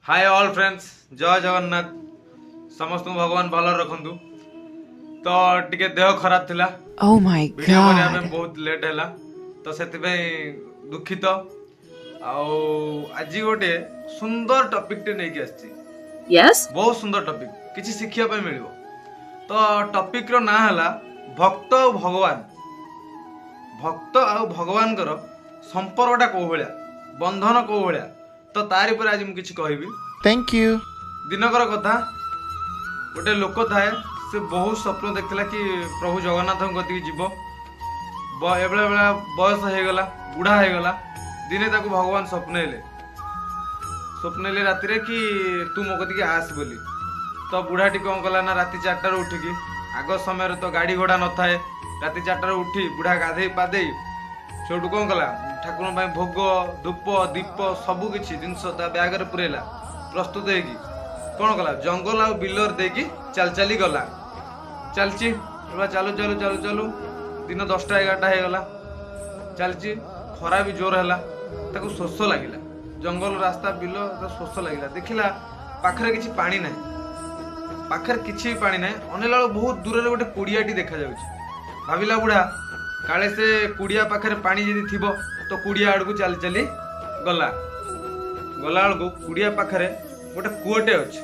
ହାଏ all friends, ଜୟ ଜଗନ୍ନାଥ। ସମସ୍ତଙ୍କୁ ଭଗବାନ ଭଲରେ ରଖନ୍ତୁ। ତ ଟିକେ ଦେହ ଖରାପ ଥିଲା। Oh my video କରିବା ପାଇଁ God. ବହୁତ ଲେଟ୍ ହେଲା, ତ ସେଥିପାଇଁ ଦୁଃଖିତ। ଆଉ ଆଜି ଗୋଟେ ସୁନ୍ଦର ଟପିକଟେ ନେଇକି ଆସିଛି। Yes? ବହୁତ ସୁନ୍ଦର ଟପିକ, କିଛି ଶିଖିବା ପାଇଁ ମିଳିବ। ତ ଟପିକର ନାଁ ହେଲା ଭକ୍ତ ଆଉ ଭଗବାନ। ଭକ୍ତ ଆଉ ଭଗବାନଙ୍କର ସମ୍ପର୍କଟା କୋଉ ଭଳିଆ, ବନ୍ଧନ କୋଉ ଭଳିଆ, ତ ତାରି ଉପରେ ଆଜି ମୁଁ କିଛି କହିବି। Thank you. ଦିନକର କଥା, ଗୋଟେ ଲୋକ ଥାଏ। ସେ ବହୁତ ସ୍ୱପ୍ନ ଦେଖିଥିଲା କି ପ୍ରଭୁ ଜଗନ୍ନାଥଙ୍କ କତିକି ଯିବ। ଏବେଳା ବେଳା ବୟସ ହେଇଗଲା, ବୁଢା ହେଇଗଲା। ଦିନେ ତାକୁ ଭଗବାନ ସ୍ୱପ୍ନ ହେଲେ ରାତିରେ କି ତୁ ମୋ କତିକି ଆସ ବୋଲି। ତ ବୁଢାଟି କ'ଣ କଲା ନା, ରାତି 4ଟାରୁ ଉଠିକି, ଆଗ ସମୟରେ ତ ଗାଡ଼ି ଘୋଡ଼ା ନଥାଏ, ରାତି 4ଟାରୁ ଉଠି ବୁଢା ଗାଧେଇ ପାଧେଇ ସେଇଠୁ କ'ଣ କଲା, ଠାକୁରଙ୍କ ପାଇଁ ଭୋଗ, ଧୂପ, ଦୀପ ସବୁ କିଛି ଜିନିଷ ତା ବ୍ୟାଗରେ ପୁରେଇଲା। ପ୍ରସ୍ତୁତ ହେଇକି କ'ଣ କଲା, ଜଙ୍ଗଲ ଆଉ ବିଲରେ ଦେଇକି ଚାଲି ଚାଲି ଗଲା। ଚାଲିଛି ଏବା, ଚାଲୁ ଚାଲୁ ଚାଲୁ ଚାଲୁ ଦିନ 10ଟା 11ଟା ହେଇଗଲା। ଚାଲିଛି, ଖରା ବି ଜୋର ହେଲା, ତାକୁ ଶୋଷ ଲାଗିଲା। ଜଙ୍ଗଲ ରାସ୍ତା, ବିଲ, ତାକୁ ଶୋଷ ଲାଗିଲା। ଦେଖିଲା ପାଖରେ କିଛି ପାଣି ନାହିଁ, ପାଖରେ କିଛି ବି ପାଣି ନାହିଁ। ଅନେଇଲା ବେଳକୁ ବହୁତ ଦୂରରେ ଗୋଟେ କୁଡ଼ିଆଟି ଦେଖାଯାଉଛି। ଭାବିଲା ବୁଢା, କାଳେ ସେ କୁଡ଼ିଆ ପାଖରେ ପାଣି ଯଦି ଥିବ। ତ କୁଡ଼ିଆ ଆଡ଼କୁ ଚାଲି ଚାଲି ଗଲା। ଗଲା ବେଳକୁ କୁଡ଼ିଆ ପାଖରେ ଗୋଟେ କୂଅଟେ ଅଛି।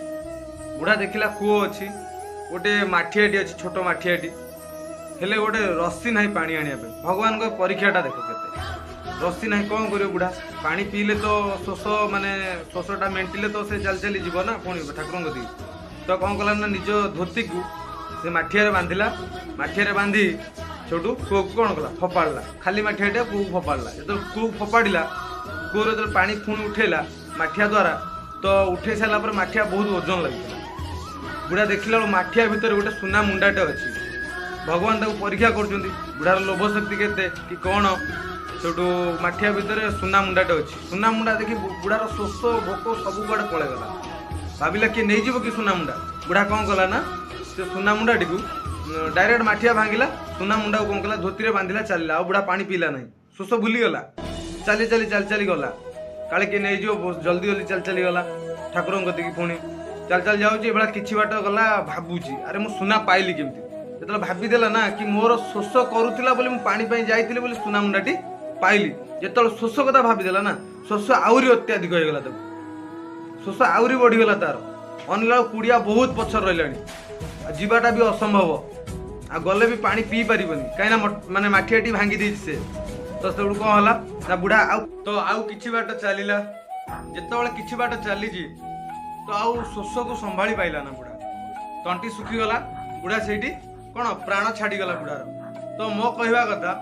ବୁଢା ଦେଖିଲା କୂଅ ଅଛି, ଗୋଟେ ମାଠିଆଟି ଅଛି, ଛୋଟ ମାଠିଆଟି, ହେଲେ ଗୋଟେ ରସି ନାହିଁ ପାଣି ଆଣିବା ପାଇଁ। ଭଗବାନଙ୍କ ପରୀକ୍ଷାଟା ଦେଖ କେତେ, ରସି ନାହିଁ, କ'ଣ କରିବ ବୁଢା? ପାଣି ପିଇଲେ ତ ଶୋଷ, ମାନେ ଶୋଷଟା ମେଣ୍ଟିଲେ ତ ସେ ଚାଲି ଚାଲି ଯିବ ନା ପୁଣି ଠାକୁରଙ୍କ କତିକି। ତ କ'ଣ କଲା ନା, ନିଜ ଧୋତିକୁ ସେ ମାଠିଆରେ ବାନ୍ଧିଲା। ମାଠିଆରେ ବାନ୍ଧି ସେଠୁ କୂଅକୁ କ'ଣ କଲା, ଫୋପାଡ଼ିଲା। ଖାଲି ମାଠିଆଟା କୂଅକୁ ଫୋପାଡ଼ିଲା। ଯେତେବେଳେ କୂଅକୁ ଫୋପାଡ଼ିଲା, କୂଅରେ ଯେତେବେଳେ ପାଣି ପୁଣି ଉଠେଇଲା ମାଠିଆ ଦ୍ୱାରା, ତ ଉଠେଇ ସାରିଲା ପରେ ମାଠିଆ ବହୁତ ଓଜନ ଲାଗିଥିଲା। ବୁଢ଼ା ଦେଖିଲା ବେଳକୁ ମାଠିଆ ଭିତରେ ଗୋଟେ ସୁନା ମୁଣ୍ଡାଟେ ଅଛି। ଭଗବାନ ତାକୁ ପରୀକ୍ଷା କରୁଛନ୍ତି, ବୁଢ଼ାର ଲୋଭ ଶକ୍ତି କେତେ କି କ'ଣ। ସେଠୁ ମାଠିଆ ଭିତରେ ସୁନା ମୁଣ୍ଡାଟେ ଅଛି। ସୁନା ମୁଣ୍ଡା ଦେଖି ବୁଢ଼ାର ଶୋଷ ଭୋକ ସବୁ କୁଆଡ଼େ ପଳେଇଗଲା। ଭାବିଲା କିଏ ନେଇଯିବ କି ସୁନା ମୁଣ୍ଡା। ବୁଢ଼ା କ'ଣ କଲା ନା, ସେ ସୁନା ମୁଣ୍ଡାଟିକୁ ଡାଇରେକ୍ଟ ମାଠିଆ ଭାଙ୍ଗିଲା, ସୁନା ମୁଣ୍ଡାକୁ କ'ଣ କଲା, ଧୋତିରେ ବାନ୍ଧିଲା, ଚାଲିଲା। ଆଉ ବୁଢ଼ା ପାଣି ପିଇଲା ନାହିଁ, ଶୋଷ ଭୁଲିଗଲା। ଚାଲି ଚାଲି ଚାଲି ଚାଲି ଗଲା, କାଳେ କିଏ ନେଇଯିବ। ଜଲ୍ଦି ଜଲ୍ଦି ଚାଲି ଚାଲି ଗଲା ଠାକୁରଙ୍କ କତିକି। ପୁଣି ଚାଲି ଚାଲି ଯାଉଛି, ଏଭଳିଆ କିଛି ବାଟ ଗଲା, ଭାବୁଛି, ଆରେ ମୁଁ ସୁନା ପାଇଲି କେମିତି? ଯେତେବେଳେ ଭାବିଦେଲା ନା କି ମୋର ଶୋଷ କରୁଥିଲା ବୋଲି, ମୁଁ ପାଣି ପାଇଁ ଯାଇଥିଲି ବୋଲି ସୁନା ମୁଣ୍ଡାଟି ପାଇଲି, ଯେତେବେଳେ ଶୋଷ କଥା ଭାବିଦେଲା ନା, ଶୋଷ ଆହୁରି ଅତ୍ୟାଧିକ ହେଇଗଲା ତାକୁ, ଶୋଷ ଆହୁରି ବଢିଗଲା ତାର। ଅନେଇଲା ବେଳକୁ କୁଡ଼ିଆ ବହୁତ ପଛରେ ରହିଲାଣି ଆଉ ଯିବାଟା ବି ଅସମ୍ଭବ, ଆଉ ଗଲେ ବି ପାଣି ପିଇ ପାରିବନି, କାହିଁକିନା ମାନେ ମାଠିଆଟି ଭାଙ୍ଗି ଦେଇଛି ସେ। ତ ସେଠୁ କ'ଣ ହେଲା ନା, ବୁଢା ଆଉ ତ ଆଉ କିଛି ବାଟ ଚାଲିଲା। ଯେତେବେଳେ କିଛି ବାଟ ଚାଲିଛି ତ ଆଉ ଶୋଷକୁ ସମ୍ଭାଳି ପାଇଲା ନା ବୁଢା, ତଣ୍ଟି ଶୁଖିଗଲା। ବୁଢା ସେଇଠି କ'ଣ ପ୍ରାଣ ଛାଡ଼ିଗଲା ବୁଢାର। ତ ମୋ କହିବା କଥା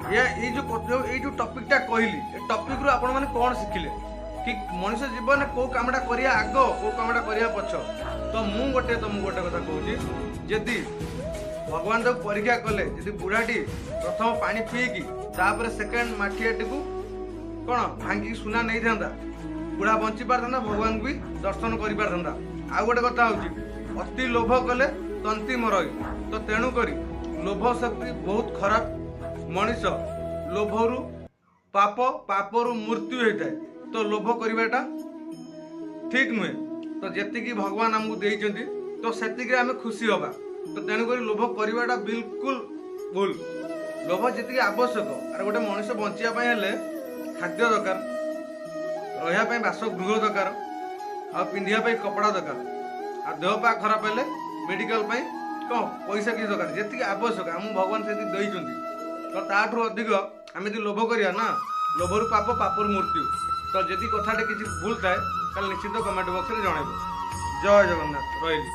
ଏଇ ଯୋଉ ଟପିକଟା କହିଲି, ଏ ଟପିକରୁ ଆପଣମାନେ କ'ଣ ଶିଖିଲେ କି ମଣିଷ ଜୀବନରେ କୋଉ କାମଟା କରିବା ଆଗ, କୋଉ କାମଟା କରିବା ପଛ? ତ ମୁଁ ତମକୁ ଗୋଟେ କଥା କହୁଛି, ଯଦି ଭଗବାନ ତାକୁ ପରୀକ୍ଷା କଲେ, ଯଦି ବୁଢାଟି ପ୍ରଥମ ପାଣି ପିଇକି ତାପରେ ସେକେଣ୍ଡ ମାଠିଆଟିକୁ କ'ଣ ଭାଙ୍ଗିକି ସୁନା ନେଇଥାନ୍ତା, ବୁଢା ବଞ୍ଚି ପାରିଥାନ୍ତା, ଭଗବାନଙ୍କୁ ବି ଦର୍ଶନ କରିପାରିଥାନ୍ତା। ଆଉ ଗୋଟେ କଥା ହଉଛି, ଅତି ଲୋଭ କଲେ ତନ୍ତି ମରଇ। ତ ତେଣୁ କରି ଲୋଭ ଶକ୍ତି ବହୁତ ଖରାପ। ମଣିଷ ଲୋଭରୁ ପାପ, ପାପରୁ ମୃତ୍ୟୁ ହେଇଥାଏ। ତ ଲୋଭ କରିବାଟା ଠିକ ନୁହେଁ। ତ ଯେତିକି ଭଗବାନ ଆମକୁ ଦେଇଛନ୍ତି, ତ ସେତିକିରେ ଆମେ ଖୁସି ହବା। ତ ତେଣୁକରି ଲୋଭ କରିବାଟା ବିଲକୁଲ ଭୁଲ। ଲୋଭ ଯେତିକି ଆବଶ୍ୟକ। ଆରେ ଗୋଟେ ମଣିଷ ବଞ୍ଚିବା ପାଇଁ ହେଲେ ଖାଦ୍ୟ ଦରକାର, ରହିବା ପାଇଁ ବାସଗୃହ ଦରକାର, ଆଉ ପିନ୍ଧିବା ପାଇଁ କପଡ଼ା ଦରକାର, ଆଉ ଦେହ ପା ଖରାପ ହେଲେ ମେଡିକାଲ ପାଇଁ କ'ଣ ପଇସା କିଛି ଦରକାର। ଯେତିକି ଆବଶ୍ୟକ ଆମକୁ ଭଗବାନ ସେତିକି ଦେଇଛନ୍ତି। ତ ତାଠୁ ଅଧିକ ଆମେ ଯଦି ଲୋଭ କରିବା ନା, ଲୋଭରୁ ପାପ, ପାପରୁ ମୃତ୍ୟୁ। ତ ଯଦି କଥାଟା କିଛି ଭୁଲ ଥାଏ, ତାହେଲେ ନିଶ୍ଚିତ କମେଣ୍ଟ ବକ୍ସରେ ଜଣାଇବ। ଜୟ ଜଗନ୍ନାଥ, ରହିଲି।